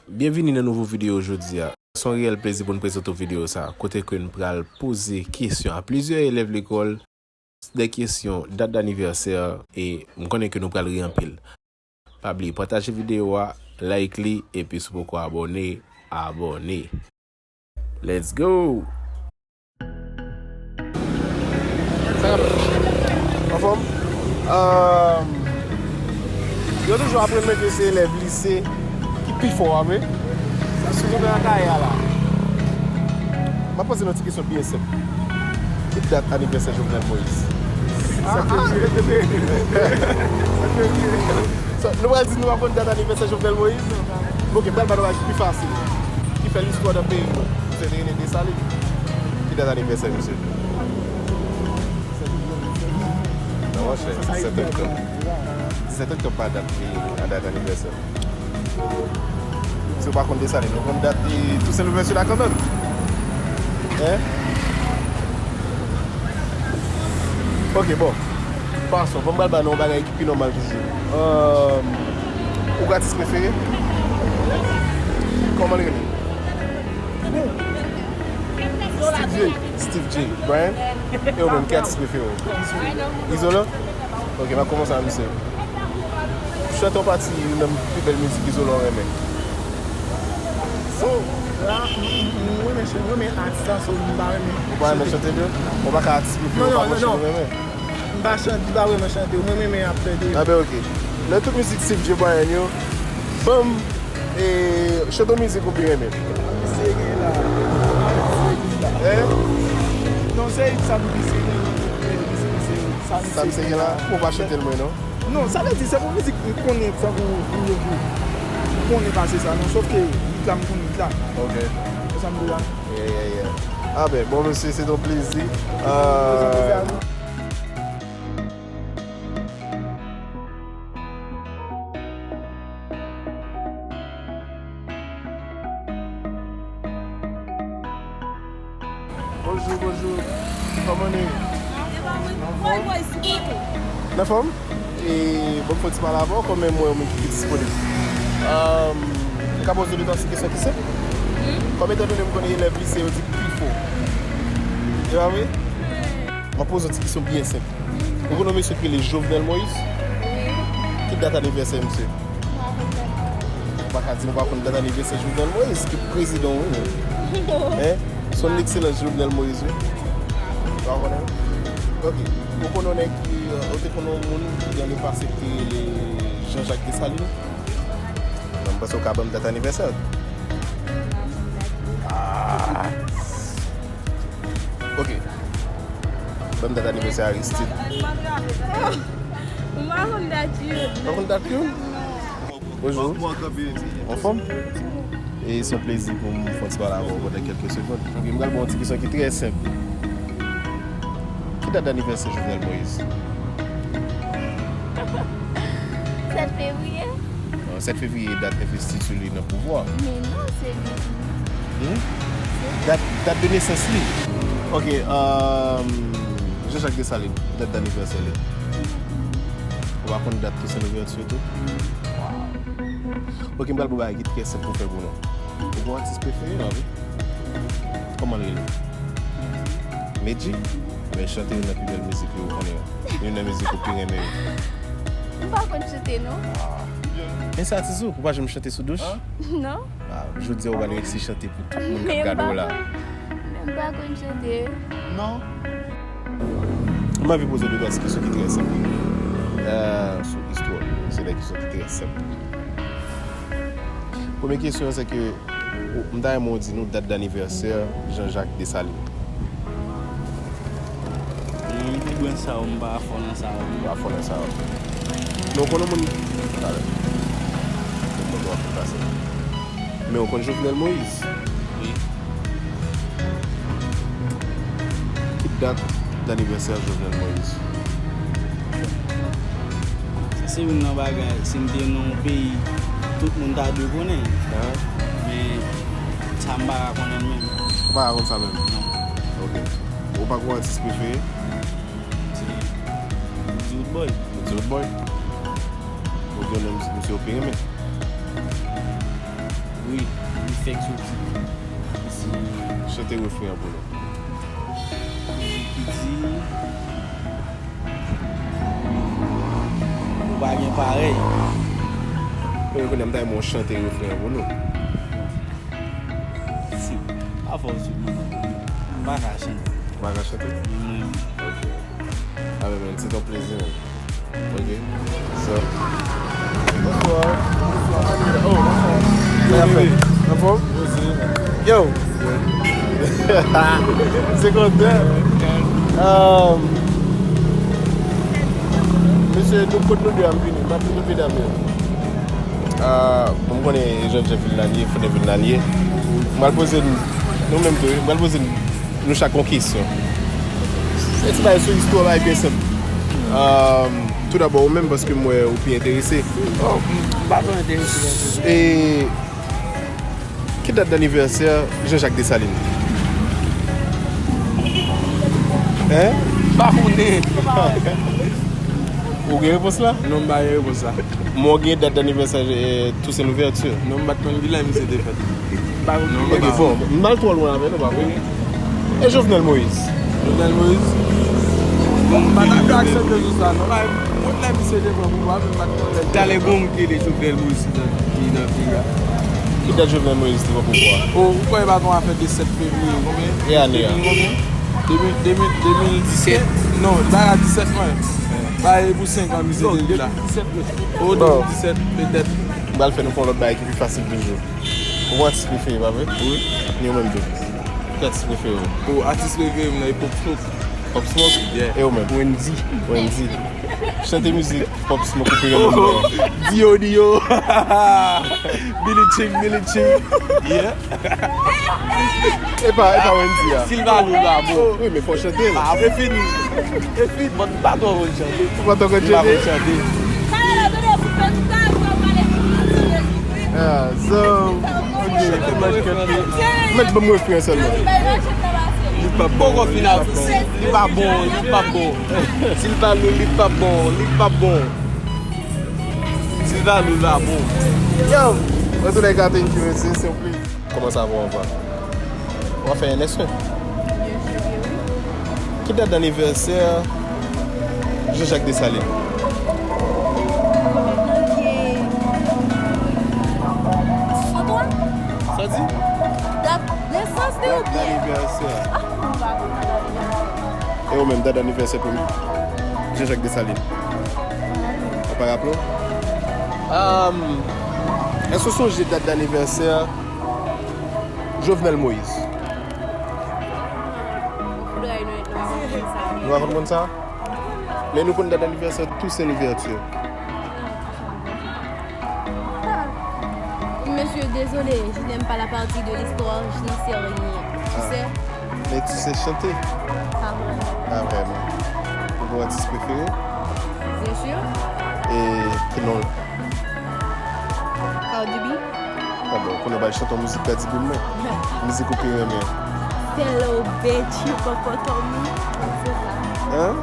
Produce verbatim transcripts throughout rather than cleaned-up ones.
Byenvini nan nouvo videyo jodi a. Se yon reyèl plezi pou n prezante w videyo sa a, kote ke n pral poze kesyon a plizyè elèv lekòl, de kesyon dat danivèsè, e m konnen ke nou pral ri anpil. Pa bliye pataje videyo a, like li, epi si w poko abòne, abòne. Let's go! Sa k ap, anfòm? Ahn, yo toujou aprann mwen ke se elèv lise ki pi fò a vre. Sa souvan nan kay a la. M ap poze nou ti kesyon byen senp. Ki dat anivèsè Jovenel Moïse? Sa k ap So, nou pral di nou pa konn dat anivèsè Jovenel Moïse? Ok, m pral ba nou bagay ki pi fasil, ki fè listwa nan peyi nou. Misye te rele Desalin. Ki dat anivèsè misye? Non, monchè, disèt oktòb. Disèt oktòb pa dat li, a dat anivèsè. Si w pa konn Desalin, ou konn dat li, Toussaint Louverture la kanmenm. Hein? Ok, bon. Passons, bon, m pral ba nou yon bagay ki pi nòmal toujou. Euh, ou gen atis prefere? Kòman l rele? Steve J. Steve J. Brian? E ou menm, ki atis prefere w? Izolan? Ok, m ap kòmanse ak misye. Chante yon pati youn nan pi bèl mizik Izolan w renmen. So, la, m, m, m renmen chan-, m renmen atis la, so m pa renmen chante. Ou pa renmen chante l? Ou pa ka atis prefere w pa gon chan ou renmen? M pa chante, m pa vrèman chante. Mwen renmen ap plede. Ah ben, ok. Nan tout mizik Steve J. Brian yo, ban m, e, chante yon mizik ou pi renmen. Misye gen la. Hein? Non, se sa m di, se gen, se sa m di, se gen la. Ou pa chante l mwen, non? Non, sa vle di, se pou mizik m konnen, tankou, m konnen pase sa, non, sòf ke hit la, m konn hit la. Ok. Se sa m di la. Yeah, yeah, yeah. Ah ben, bon, mesye, se yon plezi. Euh, Bonjou, bonjou. Kòman nou ye? Anfòm? Anfòm? E, bon, m fè ti pale avè w, kòm mwen, mwen ki disponib. Ahn, m ka poze w de twa ti kesyon ki senp? Kòm etandone m konnen elèv lise yo di pi fò. E pa vre? M ap poze w ti kesyon byen senp. Ou konn yon mesye ki rele Jovenel Moïse? Wi. Ki dat anivèsè misye? M pa konn dat. Ou pa ka di m pa konn dat anivèsè Jovenel Moïse, ki prezidan w, wi, non. Hein? Son excellence Jovenel Moïse, wi. Ou pa konnen? Ok. Ou konn yon nèg ki, euh, ou te konn yon moun ki nan lepase ki te rele Jean-Jacques Dessalines? Non, m panse ou ka ban m dat anivèsè l. Ah. Ok. Ban m dat anivèsè Aristide. M pa konn dat youn. Pa konn dat youn? Bonjou. Anfòm? E se yon plezi pou m fè yon ti pale avè w pandan kèlke segonn. Ok, m pral ba w yon ti kesyon ki trè senp. Ki dat anivèsè Jovenel Moïse? Sèt fevriye. Non, sèt fevriye, dat envestiti li nan pouvwa. Men non, se li. Hmm? Dat, dat de nesans li. Ok, euh, Jean-Jacques Dessalines, dat danivèsè li. Ou pa konn dat Toussaint Louverture tou? Wow. Ok, m pral ba w bagay ki trè senp pou fè pou nou. Ou gen yon atis prefere, anvi? Kòman l rele? Medjy? Men chante youn nan pi bèl mizik li ou konnen yo. Youn nan mizik ou pi renmen yo. M pa konn chante, non. Ah. Men se atis ou, ou pa janm chante sou douch? Non. Ah, jodi a ou pral reyisi chante pou tout moun k ap gade w la. Men m pa konn chante. Non. M anvi poze w de twa ti kesyon ki trè senp. Euh, sou istwa. Se de kesyon ki trè senp. Premye kesyon an, se ke, ou, m ta renmen w di nou dat danivèsè Jean-Jacques Dessalines. Mwen, m te bwen sa yo, m pa fò nan sa yo. Ou pa fò nan sa yo. Men ou konn yon moun, talè. Mwen konn w ap pase. Men ou konn Jovenel Moïse? Wi. Ki dat danivèsè Jovenel Moïse? Sa se youn nan bagay, si m te nan yon peyi, tout moun ta dwe konnen. Ah. Men sa m pa ka konnen l menm. Ou pa ka konn sa menm? Non. Ok. Ou pa gen yon atis prefere? Se Di Roodboy. Di Roodboy? Ou gen yon misye ou pi renmen? Wi, li fèk soti. Chante refren an pou nou. Mizik ki di, ou pa gen parèy. Mwen konnen m ta renmen w chante refren an pou nou. Si, pa fò sou mwen. M pa ka chante. Ou pa ka chante? Mm. Ok. Ah, ben, man, c'est un plaisir, man. Ok. So. Bonsoir. Oh, bonsoir. Sa y ap fè? Anfòm? Yo. Se kontan. Um, mesye, nou kot nou de a m vini? M ap vin Pidam yo. Ah, bon, m konnen Jòjè vin la l ye, Founen vin la l ye. M pral poze n, nou menm tou, wi. M pral poze n, nou chak yon kesyon. Se ti bagay sou istwa, bagay byen senp. Um, Toudabò, ou menm, paske m wè ou pi enterese. Oh, m pa twò enterese nan sijè. E ki dat danivèsè Jean-Jacques Dessalines? Hein? M pa konnen. Ou gen repons la? Non, m pa gen repons la. Men w gen dat danivèsè, eh, Toussaint Louverture? Non, m pa t konn kilè misye te fèt. M pa konn. Non, m pa. Ok, bon, m al twò lwen avè nou, pa vre? E Jovenel Moïse? Jovenel Moïse? Bon, m pa t ap aksepte sou sa, non. Mwen, lè misye te pran pouvwa, men m pa t konn lè. Talè gon ki rele Jovenel Moïse ki nan, ki nan peyi a. Ki dat Jovenel Moïse te pran pouvwa? O, ou kwè e pa t yon afè de sèt fevriye, konbyen? E ane a? De mil konbyen? De mil, de mil, de mil disèt? Non, bagay disèt mwen. Bagay pou senk an misye te la. O, de mil disèt petèt. M pral fè nou fè yon lòt bagay ki pi fasil toujou. Ou gon atis prefere, pa vre? Wi. Ni ou menm tou. Ki atis prefere w? O, atis prefere m nan e Pop Smoke. Pop Smoke? Yeah. E ou menm? Wendyy. Wendyy. Chante mizik Pop Smoke ou prefere nan. Dio, Dio. Billie Jean, Billie Jean. Yeah. E pa, e pa Wendyy a. Silva Lou la, bon. Wi, men fò chante l. Ah, e fini. E fini. Bon, m pa twò konn chante. Ou pa twò konn chante? M pa konn chante. Ah, so, ok, too much confusion. Mèt ban m refren an sèlman. Li p ap bon, li p ap bon. Li p ap bon, li p ap bon. Silva Lou, li p ap bon, li p ap bon. Silva Lou la bon. Yo, an tou lè ka, thank you, mesye, se yon plezi. Kòman sa va, anvan? W ap fè N S E? Ki dat danivèsè Jean-Jacques Dessalines? Santwa? Sa di? Dat nesans li oubyen? Dat danivèsè. Ah, m pa konn dat danivèsè. E ou menm, dat danivèsè pou Jean-Jacques Dessalines? Ou pa raple w? Um, èske w sonje dat danivèsè Jovenel Moïse? Nou pa konn moun sa. Men nou konn dat anivèsè Toussaint Louverture. Monsieur, désolé, je n'aime pas la partie de l'histoire, je n'en sais rien. Tu sais? Mais tu sais chanter? Pas vraiment. Pas vraiment. Ou gon atis prefere? Bien sûr. E ki non l? Cardi B. Ah bon, kounye a w pral chante yon mizik Cardi B pou mwen. Mizik ou pi renmen. Sell out bitch, you can fuck on me. Se sa. Hein?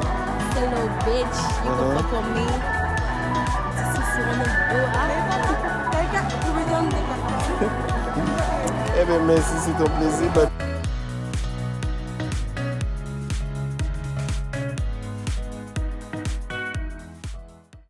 Sell out bitch, you can fuck on me. This is one of the, ah. Ebyen, mèsi, se te yon plezi.